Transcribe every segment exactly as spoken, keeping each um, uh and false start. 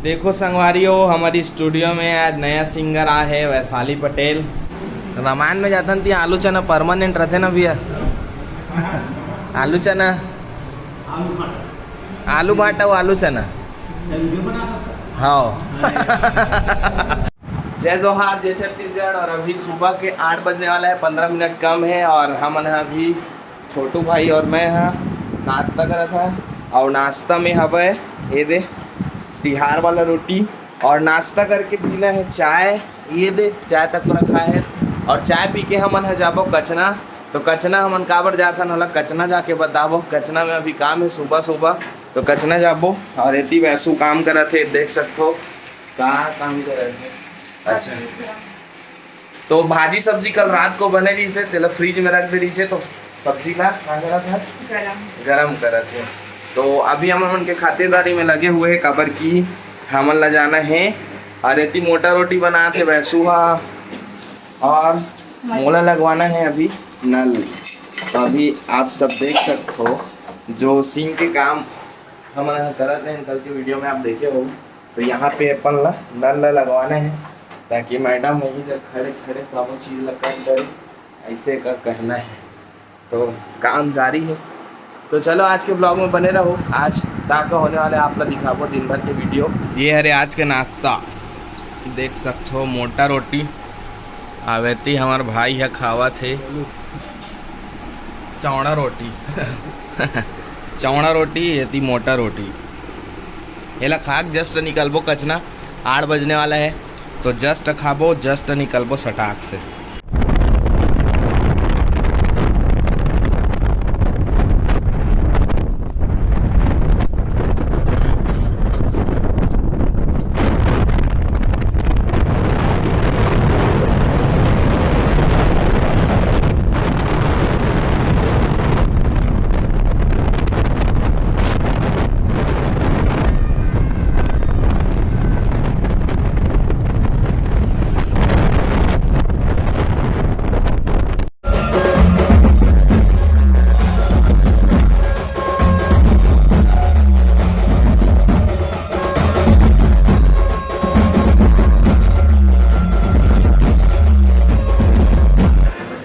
देखो संगवारी हो, हमारी स्टूडियो में आज नया सिंगर आए है, वैशाली पटेल। रामायण में जाथन ती आलू चना परमानेंट रथे ना भैया? आलू चना, आलू भाटा, वो आलू चना। हाँ। जय जोहार, जय छत्तीसगढ़। और अभी सुबह के आठ बजने वाला है, पंद्रह मिनट कम है और हमन ह अभी, छोटू भाई और मैं ह नाश्ता करत ह। और नाश्ता में हवय ये दे तिहार वाला रोटी, और नाश्ता करके पीना है चाय। ये दे चाय तक रखा है, और चाय पी के हमन ह जाबो कचना। तो कचना हमन काबर जाथन, ओला कचना जाके बताबो। कचना में अभी काम है सुबह सुबह, तो कचना जाबो। और एती वैसू काम करत हे, देख सकथो का काम करत हे। अच्छा, तो भाजी सब्जी कल रात को बने रहिस हे, तेला फ्रिज में रख दे रहिस हे, तो सब्जी ला का करत हस? गरम। गरम करत हे। तो अभी हम हमन के खातिरदारी में लगे हुए हैं, काबर कि हमन ला जाना है। और एती मोटा रोटी बनात हे वैसू हा, और मोला लगवाना है अभी नल। तो अभी आप सब देख सकथो जो सिंक के काम हमन ह करत हैं, कल के वीडियो में आप देखे हो। तो यहाँ पे अपन ला नल ला लगवाना है, ताकि मैडम वहीं जग खड़े खड़े सबो चीज ला कर डरे, ऐसे कर कहना है। तो काम जारी है। तो चलो आज के ब्लॉग में बने रहो, आज का का होने वाला है आप ला दिखाबो दिन भर के वीडियो। ये हरे आज के नाश्ता, देख सकथो मोटा रोटी। आवेती हमर भाई ह खावत हे चौड़ा रोटी। चौड़ा रोटी, एती मोटा रोटी। एला खा के जस्ट निकलबो कचना, आठ बजने वाला है, तो जस्ट खाबो, जस्ट निकलबो सटाक से।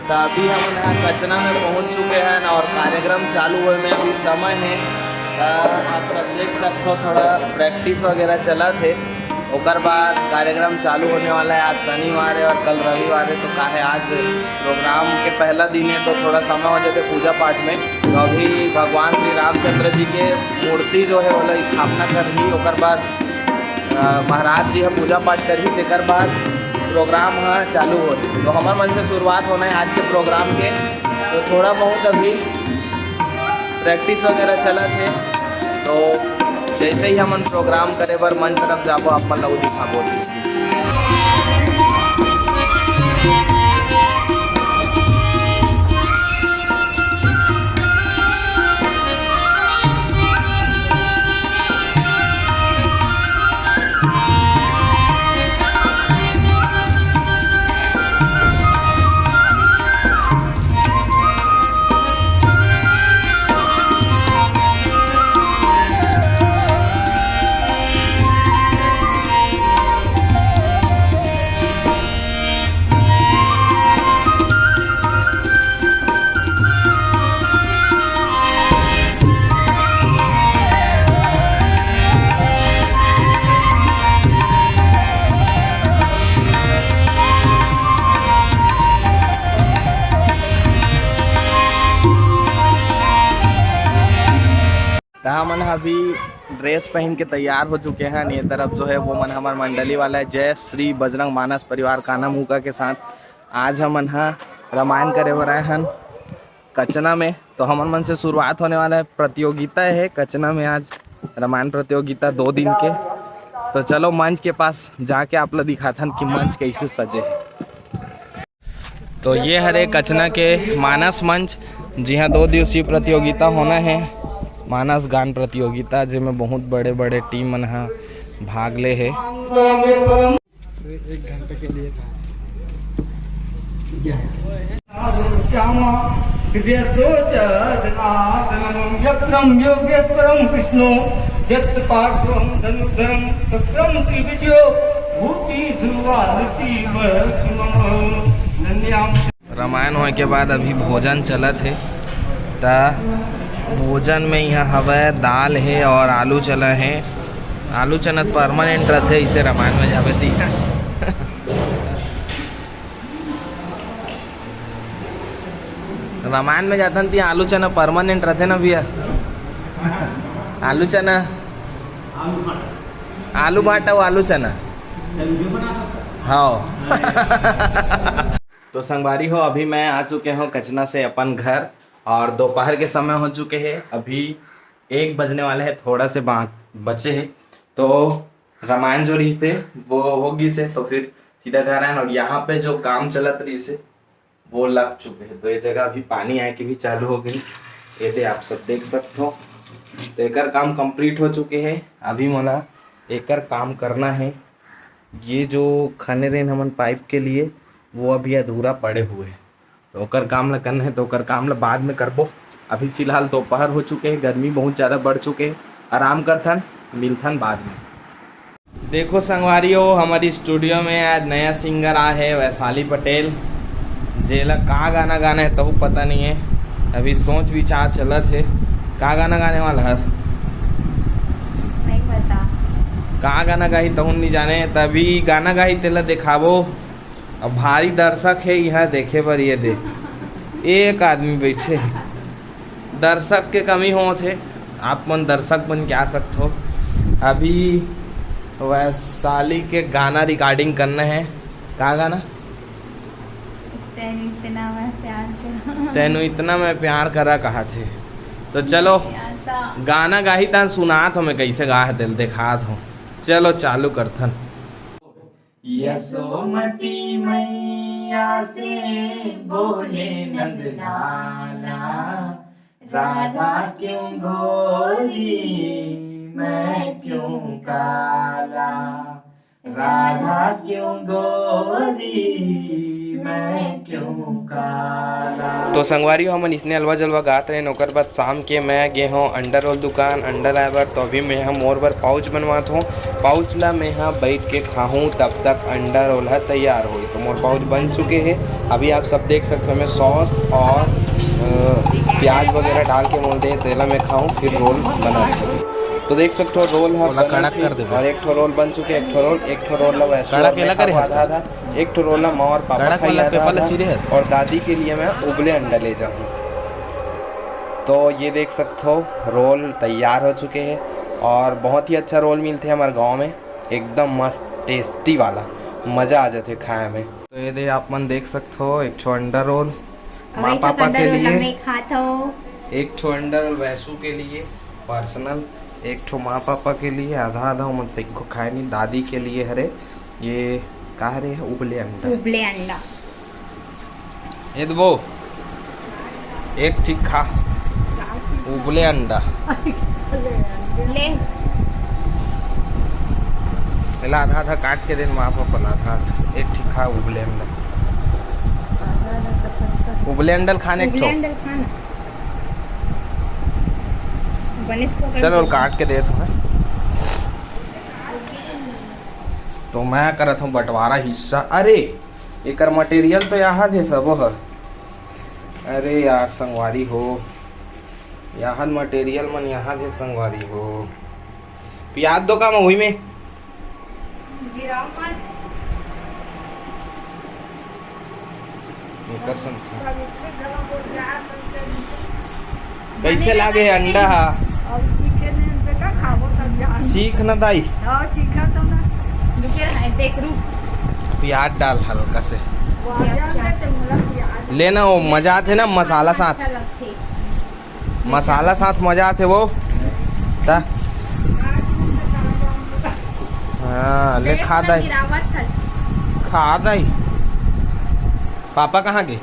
तो अभी हमन ह कचना में पहुंच चुके हैं और कार्यक्रम चालू होए में अभी समय है। अ, आप सब देख सकते हो, थोड़ा प्रैक्टिस वगैरह चलत हे। ओकर बाद कार्यक्रम चालू होने वाला है। आज शनिवार है और कल रविवार है, तो का है, आज प्रोग्राम के पहला दिन है, तो थोड़ा समय हो जाते पूजा पाठ में। तो अभी भगवान श्री रामचंद्र जी के मूर्ति जो है, वो लोग स्थापना कर रही, ओकर बाद अ, महाराज जी ह पूजा पाठ करही, तेकर बाद प्रोग्राम ह चालू होही। तो हमर मन से शुरुआत होना है आज के प्रोग्राम के। तो थोड़ा बहुत अभी प्रैक्टिस वगैरह चलत हे, तो जैसे ही हमन प्रोग्राम करे बर मंच तरफ जाबो, आप मन ला वो दिखाबो। त हमन ह अभी ड्रेस पहन के तैयार हो चुके हैं। ये तरफ जो है वो मन हमर मंडली वाला है, जय श्री बजरंग मानस परिवार काना मुका के साथ। आज हमन ह रामायण करे बर आए हन कचना में। तो हमन मन से शुरुआत होने वाला है, प्रतियोगिता है कचना में आज, रामायण प्रतियोगिता दो दिन के। तो चलो मंच के पास जाके आप ला दिखाथन कि मंच कैसे सजे है। तो ये हरे कचना के मानस मंच, जिहाँ दो दिवसीय प्रतियोगिता होना है, मानस गान प्रतियोगिता, जेमे बहुत बड़े-बड़े टीम मन ह भाग ले हे। एक घंटे के लिए था। श्याम दिव्य सोच जनार्दन यत्रम योगेश्वरम विष्णु यत्पार्श्वं धनुधरं चक्रं त्रिभुजो भूति दुर्वारति वहति मम। नन्यां रामायण होए के बाद अभी भोजन चलत हे, त भोजन में यहाँ हवय दाल हे और आलू चना हे। आलू चना त परमानेंट रथे, इसे रामायण में जाबे त रामायण में जाथन ती आलू चना परमानेंट रथे ना भैया। आलू चना, आलू भाटा, वो आलू चना। हाँ। तो संगवारी हो, अभी मैं आ चुके हूँ कचना से अपन घर और दोपहर के समय हो चुके हैं। अभी एक बजने वाले हैं, थोड़ा से बात बचे हैं। तो रामायण जो रही से वो हो गई से, तो फिर सीधा घर आए और यहाँ पे जो काम चलत रही से वो लग चुके हैं। तो ये जगह अभी पानी आए के भी चालू हो गई, ये दे आप सब देख सकते हो। तो एकर काम कंप्लीट हो चुके हैं। अभी मोला एकर काम करना है। ये जो खने रेन हमन पाइप के लिए, वो अभी अधूरा पड़े हुए हैं, तो ओकर काम ला करना है, तो ओकर काम ला बाद में करबो। अभी फिलहाल दोपहर हो चुके हैं, गर्मी बहुत ज़्यादा बढ़ चुके हैं। आराम करथन, मिलथन बाद में। देखो संगवारी हो, हमारी स्टूडियो में आज नया सिंगर आ है, वैशाली पटेल। जेला का गाना गाना है, तहू पता नहीं है। अभी सोच विचार चलत है, का गाना गाने वाला हस? नहीं पता। का गाना गाही, तहू नहीं जाने। तभी गाना गाही, तेला दिखाबो। अब भारी दर्शक है यहाँ देखे बर, ये दे, एक आदमी बैठे। दर्शक के कमी होत हे, आप मन दर्शक बन के आ सकत हो। अभी वैशाली के गाना रिकॉर्डिंग करना है। का गाना? तेनू इतना मैं प्यार करा। तेनू इतना मैं प्यार करा कहा थे। तो चलो, गाना गाही तान सुनात हो, मैं कैसे गा हे तेल देखात हो। चलो चालू करथन। यशोमती मैया से बोले नंद लाला, राधा क्यों गोरी मैं क्यों काला, राधा क्यों गोरी मैं क्यों काला। तो संगवारी हो, हमन इसने अलवा जलवा गात रहेन। ओकर बाद शाम के मैं गे हों अंडा रोल दुकान, अंडा लाए बर। तो अभी मैं ह मोर बर पाउच बनवात हों। पाउच ला मैं ह बैठ के खाहूँ, तब तक अंडा रोल ह तैयार होई। तो मोर पाउच बन चुके हे। अभी आप सब देख सकते हो, मैं सॉस और, अ, प्याज वगैरह डाल के मोल दे, तेला मैं खाहूँ, फिर रोल बनात हों। तो देख सकते हो, रोल ह ओला बनत कड़क हे कर देबो। और एक ठो रोल बन चुके, एक ठो रोल, एक ठो रोल ला वैसे कड़क और मैं एला करे खाहूँ हस आधा का? आधा, एक ठो रोल ला माँ और पापा कड़क खाही वाला आधा पेपर ला आधा, चीरे हस। और दादी के लिए मैं उबले अंडा ले जाऊँ। तो ये देख सकते हो, रोल तैयार हो चुके हैं और बहुत ही अच्छा रोल मिलते हैं हमारे गाँव में, एकदम मस्त टेस्टी वाला, मज़ा आ जाते खाए में। तो ये दे आप मन देख सकते हो, एक ठो अंडा रोल माँ पापा के लिए, मैं खात हूँ। एक ठो अंडा रोल वैसू के लिए पर्सनल, एक ठो माँ पापा के लिए आधा आधा, ओमन सइको खाए नहीं, दादी के लिए हरे ये का हरे, उबले अंडा। उबले अंडा। ये दबो, एक ठीक खा, उबले अंडा। ले। एला आधा आधा काट के देन माँ पापा ला, आधा आधा, एक ठीक खा उबले अंडा। उबले अंडा ल खाने एक ठो। उबले अंडा ल खाना। बने से पकड़ चलो, के। काट के देत हूँ मैं। तो मैं करत हूँ बंटवारा हिस्सा। अरे, एकर मटेरियल तो यहाँ थे सबो ह। अरे यार संगवारी हो, यहाँ मटेरियल मन यहाँ थे संगवारी हो। प्याज दो का मैं वही में। एकर संग कैसे लागे हे अंडा हा? अब ठीक है नहीं, बेटा, खाबो तब जान। सीख न दाई। हाँ, ठीक है तो ना। रुके रहे, देख, रुक। प्याज डाल हल्का से। वो आ जान दे, तो मुला प्याज। लेना, वो मजा आथे ना मसाला साथ। अच्छा लगथे। मसाला साथ मजा आथे वो। ता? हाँ, ले खा दाई। गिरावत हस। खा दाई। पापा कहाँ गे?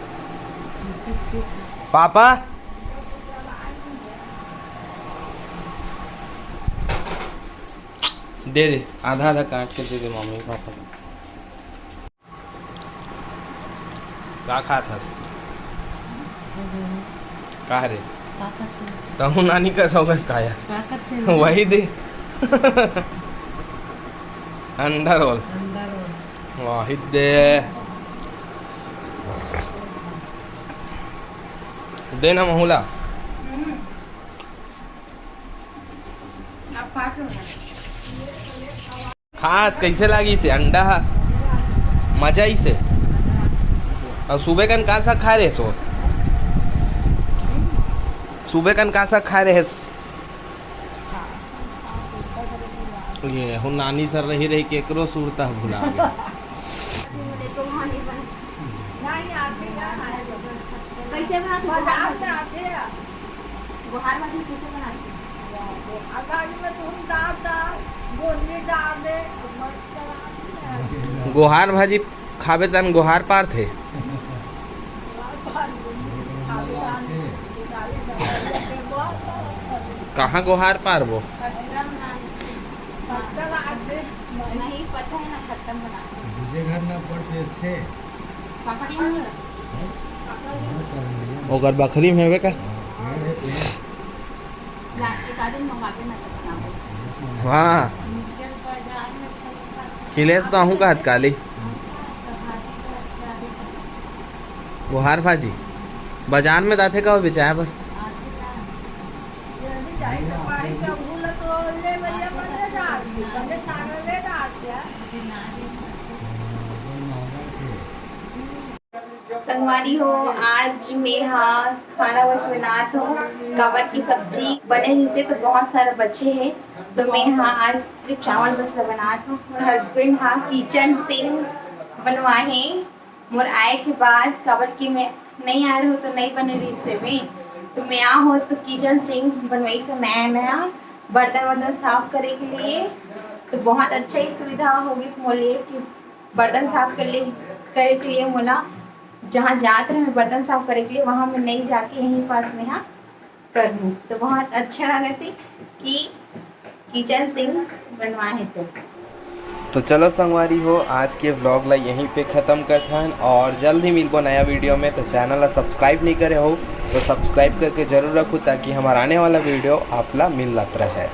पापा? दे दे, आधा आधा काट के दे दे मम्मी पापा। का खात हस? का रे? का खात हस? तहूँ नानी कस होगस का यार? का खात हस? वही दे। अंडा रोल। अंडा रोल। वाहिद दे। देना महूला। हम्म। आप काट लो ना। खास कैसे लागिस हे अंडा ह? मजा आइस हे। अउ सुबह कन का साग खाए रहेस ओ? सुबह कन का साग खाए रहेस? ये हो नानी सर रही रही केकरो सुरता भुला गे। कैसे बनाते? गोहार भाजी कैसे बनाते? गोहार भाजी खाबे तन गोहार पारथे। कहाँ गोहार पारबो? नहीं, पता है ना, खत्म बनाते। दूसरे घर में पड़ बेचते। ओकर बखरी में हवे का? हाँ। खिलेस तो आहूँ कहत काली। गोहार भाजी बाजार में दाथे का बेचाए बर। संगवारी हो, आज मैं हा खाना बस बनात हूँ। काबर की सब्जी बने रहिसे तो बहुत सारा बचे है, तो मैं हा आज सिर्फ चावल बस ला बनात हूँ। मोर हस्बैंड हा किचन सिंक बनवाए हे मोर आए के बाद, काबर की मैं नहीं आ रही हूँ तो नहीं बने रहिसे मैं, तो मैं आ हूँ तो किचन सिंक बनवाइस हे नया नया बर्तन वर्तन साफ करे के लिए। तो बहुत अच्छा ही सुविधा हो गई मोर लिए कि बर्तन साफ कर ले, करे के लिए मोला जहाँ जात रहे बर्तन साफ करे के लिए, वहाँ मैं नहीं जाके यहीं पास में हा कर लूँ। तो बहुत अच्छा लगा थी कि किचन सिंक बनवाए हे तो। तो चलो संगवारी हो, आज के व्लॉग ला यहीं पे ख़त्म करथन और जल्द ही मिलबो नया वीडियो में। तो चैनल ला सब्सक्राइब नहीं करे हो तो सब्सक्राइब करके जरूर रखो, ताकि हमारा आने वाला वीडियो आप ला मिलत रहे।